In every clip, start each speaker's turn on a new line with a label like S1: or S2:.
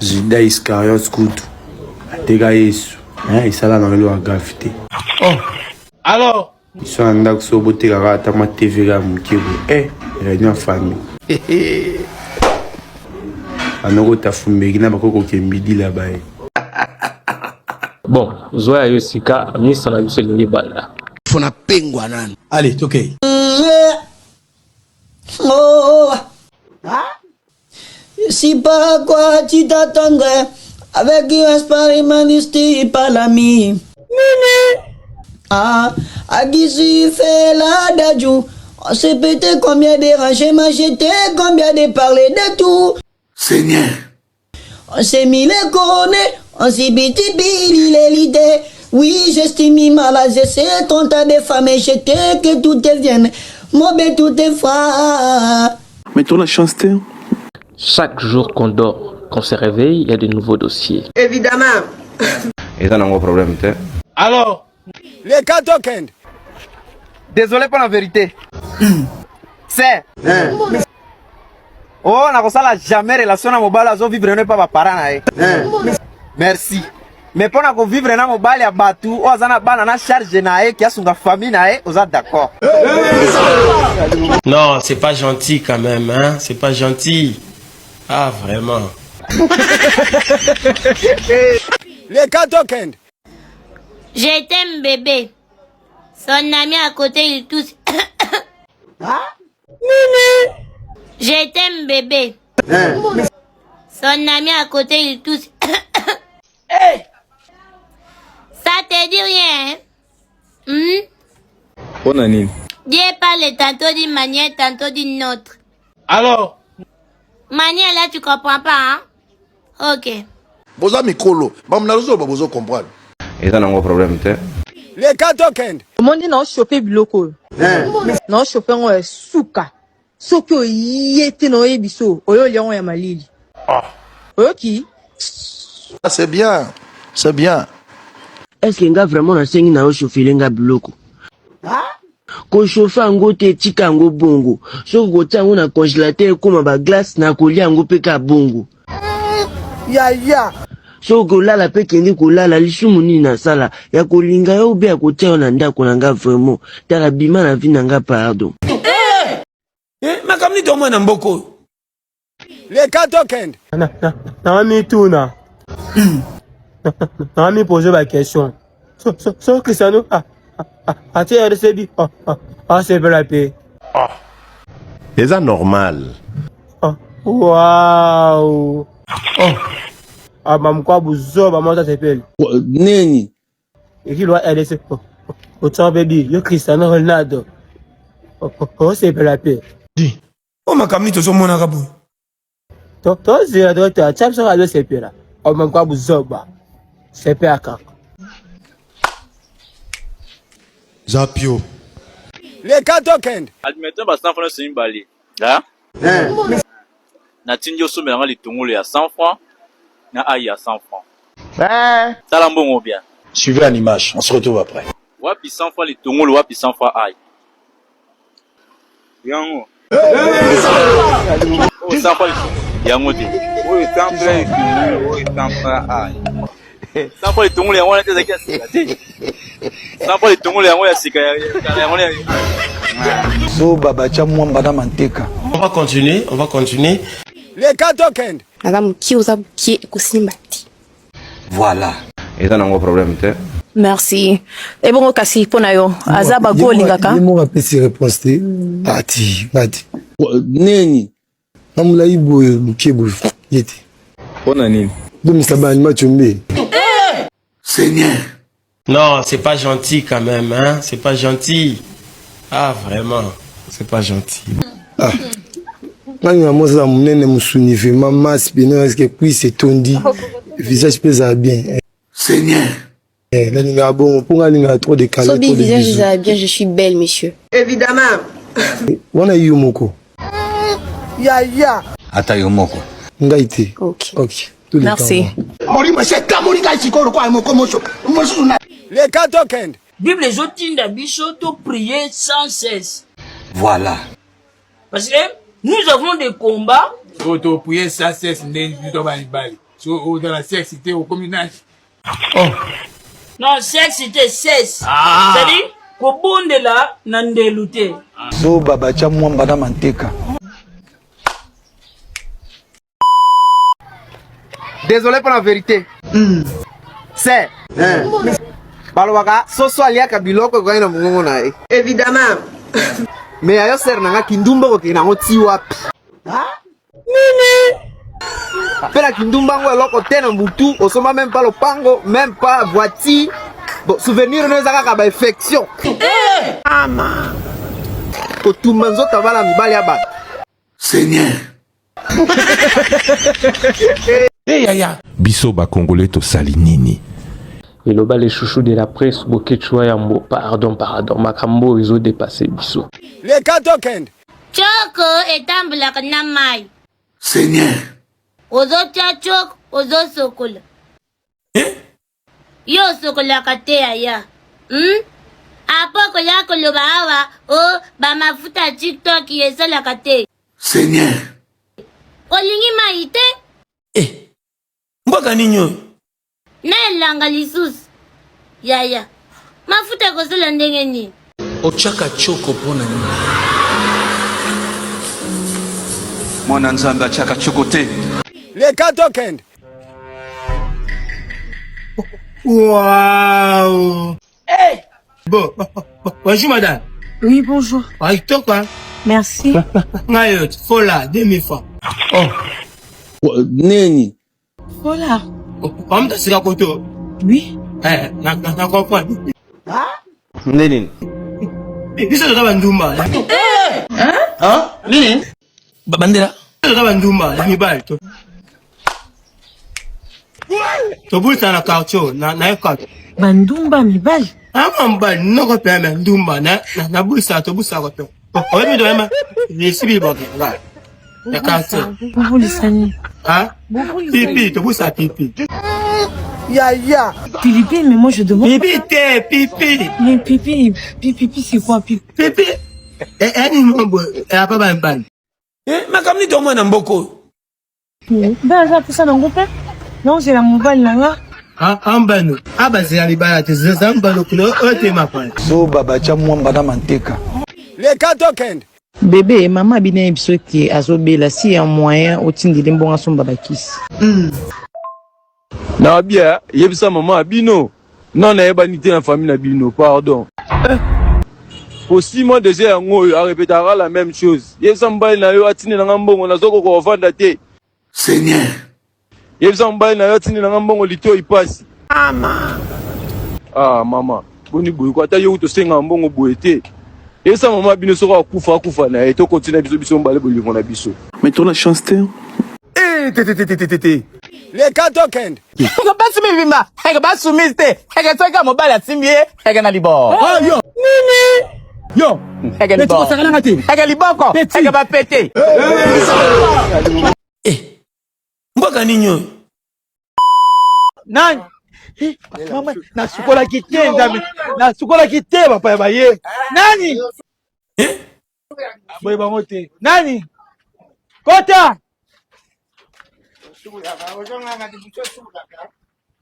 S1: Judas Iscariote kutu ateka Yesu eh, esala na eloko ya grave te.
S2: Oh. Alors
S1: biso na ndako soki botekaka ata mwa tv kaka moke boye eh, réunion ya famille banoko tafumbeki na bakoki kokembidila baye
S3: Bon, zwa ya yo sika misa na biso elingi ebanda.
S4: Fona pengwa nanu.
S2: Allez, tokei.
S5: Oh. Si pas quoi tu t'attendrais avec un expérimeniste par l'ami. Nini? Ah, à qui tu fais la dajou? On s'est pété combien dérangé, m'a jeté combien de parler de tout.
S4: Seigneur.
S5: On s'est mis les cornets, on s'est biti l'élite. Oui, j'estime malade, je sais ton tas de femmes et je que tout te vienne. Mon bé, tout est froid.
S6: Mais toi, la chance, t'es.
S3: Chaque jour qu'on dort, qu'on se réveille, il y a de nouveaux dossiers.
S7: Évidemment.
S8: eza nango problème te
S2: Alors
S7: Les gars tokende.
S9: Désolé pour la vérité. C'est. Oh, nakosala jamais relation na mobali azo vivre no epa ba parents na ye. Merci. Mais mpo na kovivre na mobali ya bato oyo aza na bana na charge na ye ki asunga famille na ye oza d'accord.
S2: Non, c'est pas gentil quand même, hein. C'est pas gentil. Ah, vraiment.
S7: Les gars tokende.
S10: Je t'aime bébé. Son ami à côté, il tousse.
S2: Nini?
S10: Je t'aime bébé. Son ami à côté, il tousse.
S2: Hey!
S10: Ça te dit rien, hein? Hmm?
S6: mpona nini
S10: Dieu parle tantôt d'une manière, tantôt d'une autre.
S2: Alors
S10: Manière là, tu comprends pas, hein? Ok.
S4: Boza mikolo, ba mnazo ba bozo comprendre.
S8: eza nango problème te
S7: Les gars tokende.
S11: Omoni na ochope biloko oyo na ochope yango ya suka soki oye te na oyebi so oyo olia yango ya malili oyoki.
S4: Ah, c'est bien, c'est bien.
S12: Est-ce que nga vraiment nasengi na yo chauffele nga biloko? Kochauffe yango te, tika yango bongo. Soki kotia yango na congélateur ekoma ba glace, nakolia yango mpe ka bongo.
S7: Yaya.
S12: Soki kolala mpe kende kolala, lisumu nini nasala ya kolinga yo mpe ya kotia yo na ndako na nga vraiment. Tala bima na vie na nga pardon.
S2: Eh, makambo nini tomona na mboka oyo?
S7: Les gars tokende.
S13: Namituna, namipose ba question so Cristiano atie RCB asepela mpe.
S14: Eza normal.
S13: Wow, amamkwa buzoba moto asepeli.
S12: Nini?
S13: Ekilwa RDC otya mpe bi yo Cristiano Ronaldo osepela mpe.
S2: O makambo nini tozomonaka boye?
S13: Tozela tote atya biso azosepela omamkwa buzoba sepela kaka.
S4: Zapio.
S7: Les gars tokende.
S15: Admettons ba 100 francs nyonso mibale. Natindi osombela nga litungulu ya 100 francs na ail ya 100 francs. Tala mbongo bien.
S4: Suivez en image, on se retrouve après.
S15: Wapi 100 francs litungulu, wapi 100 francs ail. Yango. Oyo 100 francs litungulu. Yango te.
S9: Oyo 100 francs litungulu, oyo 100 francs ail.
S15: 100 francs litungulu yango wana te ezalaki ya sika te. 100 francs litungulu yango ya sika ya ya- yango ya
S16: Zoba batia mwamba na manteka.
S2: On va continuer, on va continuer.
S7: Les gars tokende.
S17: Naza mokie oza mokie ekosimba te.
S8: Voilà. Eza nango problème te.
S11: Merci. Ebongo kasi mpo na yo aza bago olingaka.
S1: Ye moko apesi réponse te. Ati, ngati.
S12: Nini?
S1: Na molai boye mokie boye ye te.
S6: Mpona nini?
S1: Bomisa ba chombe.
S4: Seigneur.
S2: Non, c'est pas gentil quand même, hein. C'est pas gentil. Ah, vraiment. C'est pas gentil.
S1: Ah. Nani na mwasi aza monene mosuni vraiment masse pene eske cuisse etondi visage mpe ezala bien.
S4: Seigneur.
S1: Eh, nalingaka bongo mpo nga alingaka trop de câlin,
S17: Sobi
S1: trop de
S17: visage
S1: bisous.
S17: ezala bien, je suis belle monsieur.
S7: Évidemment.
S1: Wana yo moko.
S7: Yaya.
S8: Ata yo moko.
S1: Ngai te.
S17: Ok.
S1: Ok. Tout le
S11: Merci.
S1: temps.
S4: Molimo ese etamoli ngai sikoyo lokola moko moso mosusu na
S7: Les gars tokende.
S18: Bible ezotinda biso to prier sans cesse.
S8: Voilà.
S18: Parce que nous avons des combats.
S19: Soki topuye sa sexe nde to ba mibali. Soki oza na sexe te okomi na
S18: Oh. Non, sexe te sexe.
S16: Ah.
S18: C'est-à-dire kobondela na ndelu te.
S16: Zoba batia mwamba na manteka.
S9: Désolé pour la vérité. C'est. Balobaka soso aliaka biloko ekoki na mongongo na ye.
S7: Évidemment.
S9: Mais ya yo sere na nga kindumba okokende nango ti wapi?
S7: Nini?
S9: Mpe na kindumba yango eloko te na mutu, osomba même pas lopango, même pas voiture. Bon, souvenir no eza kaka ba infection.
S7: Ama.
S9: Kotumba nzoto ya bana mibali ya bato.
S4: Seigneur.
S3: Hey, yaya.
S6: Biso ba congolais tosali nini?
S3: Eloba les chouchous de la presse Boketshu wa yambo pardon pardon makambo oyo ezo depasser biso.
S7: Leka tokende.
S10: Choko etambolaka na mai.
S4: Seigneur.
S10: Ozotia choko ozosokola.
S19: Eh?
S10: Yo osokolaka te yaya. Hmm? Apo koya koloba awa o oh, ba mafuta ya TikTok esalaka te.
S4: Seigneur.
S10: Olingi mai te?
S19: Eh. Mboka nini oyo?
S10: Na elanga lisusu. Yaya. Mafuta ekosala ndenge nini?
S16: Otiaka tshoko mpo na nini?
S8: Mwana Nzambe atiaka tshoko te.
S7: Leka tokende.
S13: Waouh Hey Bon, bonjour madame.
S11: Oui, bonjour.
S13: Ah, kitoko hein?
S11: Merci.
S13: Ngai oyo, fola, 2000 francs.
S11: Oh.
S6: Nini?
S11: Fola.
S13: Comme sika koto.
S11: Oui.
S13: Eh, na na na comprendre.
S8: Nde nini?
S13: Biso toza bandumba.
S11: Eh!
S13: Hein?
S8: Hein? Nini?
S19: Bandela.
S13: Toza bandumba ya mibali. Tobulisa na quartier na na ekot.
S11: Bandumba mibali?
S13: Ama mobali noko pe me ndumba na na bulisa tobulisa ko to. Oyebi to yema lesibi boke nga. Ya quartier.
S11: Bobulisa nini?
S13: Hein? Pipi, tobulisa pipi.
S7: Yaya.
S11: Pipi, mais moi je demande.
S13: Pipi te, pipi.
S11: Mais pipi, pipi, c'est quoi pipi?
S13: Pipi. Eh, eh, ni mambo, eh, apa ba mbali.
S19: Eh, makambo nini tomona na mboka oyo?
S11: Mpe aza mposa nango mpe naozela mobali na nga.
S13: Ambano abazela libala te zeza mbano kuna oyo te mapala.
S16: Zoba batia mwamba na manteka.
S7: Leka tokende.
S11: Bebe, mama abina ye biso ke azobela si ya moyen otindeli mbongo asomba bakisi.
S6: Na bien, yebisa mama bino. Non, nayebani te na famille na bino, pardon. Eh. Po 6 mois déjà yango oyo arepetaka la même chose. Yebisa mobali na yo atindela nga mbongo nazokoka kovanda te.
S4: Seigneur.
S6: Yebisa mobali na yo atindela nga mbongo litoyi pasi. Mama. Ah mama, boni boye ko ata yo kutu osenga mbongo boye te. Yebisa mama bino soki akufa akufa na ye to continue biso biso mibale bolingo na biso. Mais tola chance te.
S7: Eh, te te te te te te. Leka tokende.
S9: Basi mibimba eke basumise te eke soki mobali asimbi ye eke na liboko.
S7: Ah, yo. Nini?
S9: Yo. Eke liboko. Eke liboko. Eke bapete.
S19: Eh. Mboka nini oyo?
S9: Nani? Eh, mama nasukolaki te nzambe nasukolaki te bapaya baye nani
S19: eh?
S9: boye bango te nani kota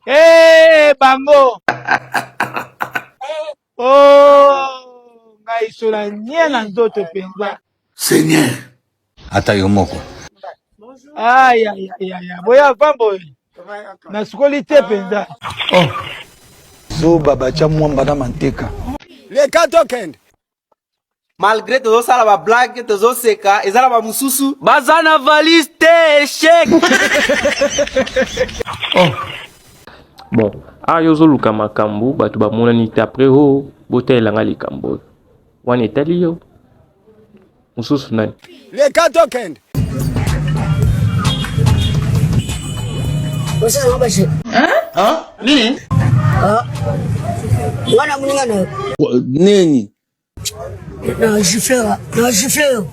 S9: Eh, bango oh ngai sola nye na nzoto mpenza
S4: Seigneur.
S8: Ata yo moko.
S9: ayayaya boya avant boye nasukoli te mpenza
S16: Oh. Zoba batia mwamba na manteka.
S7: Leka tokende.
S9: Malgré tozosala ba blague tozoseka eza na ba mosusu
S18: baza na valise te échec.
S3: Oh. Bon, awa yo ozoluka makambo bato bamonani te après o botalela nga likambo oyo wana etali yo mosusu nani?
S7: Leka tokende.
S4: Nini?
S5: Nga na moninga na yo.
S6: Nini?
S5: Na gifle na gifle yo.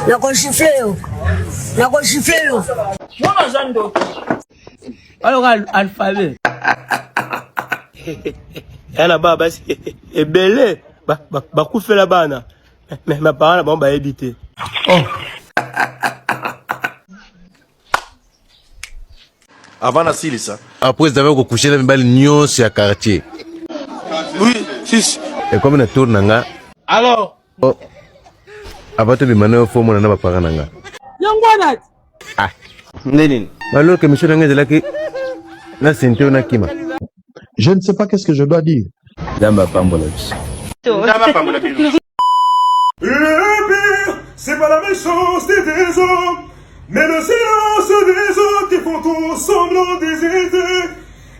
S5: Nako gifle yo. Nako gifle yo.
S18: Mwana aza ndoki.
S13: Aloka alphabet. Ya na bana basi ebele bakufela bana mais ba parents na bango bayebi te.
S19: Oh.
S14: Avant nasilisa. Après ezalaki kokouche na mibali nyonso ya quartier.
S6: Oui, si.
S14: Ekomi na tour na nga.
S6: Alors.
S14: Oh. Avant tobima na yo fo omona na baparent na nga.
S18: Yango wana.
S14: Ah.
S8: Nde nini?
S14: Alors que mission na nga ezalaki na sente na kima.
S16: Je ne sais pas qu'est-ce que je dois dire.
S8: Nzambe apambola biso.
S6: Nzambe apambola bino.
S20: Le pire, c'est pas la méchanceté des hommes, mais le silence des autres qui font tout semblant d'hésiter.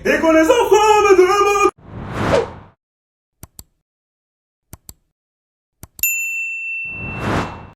S20: Et quand les enfants me demandent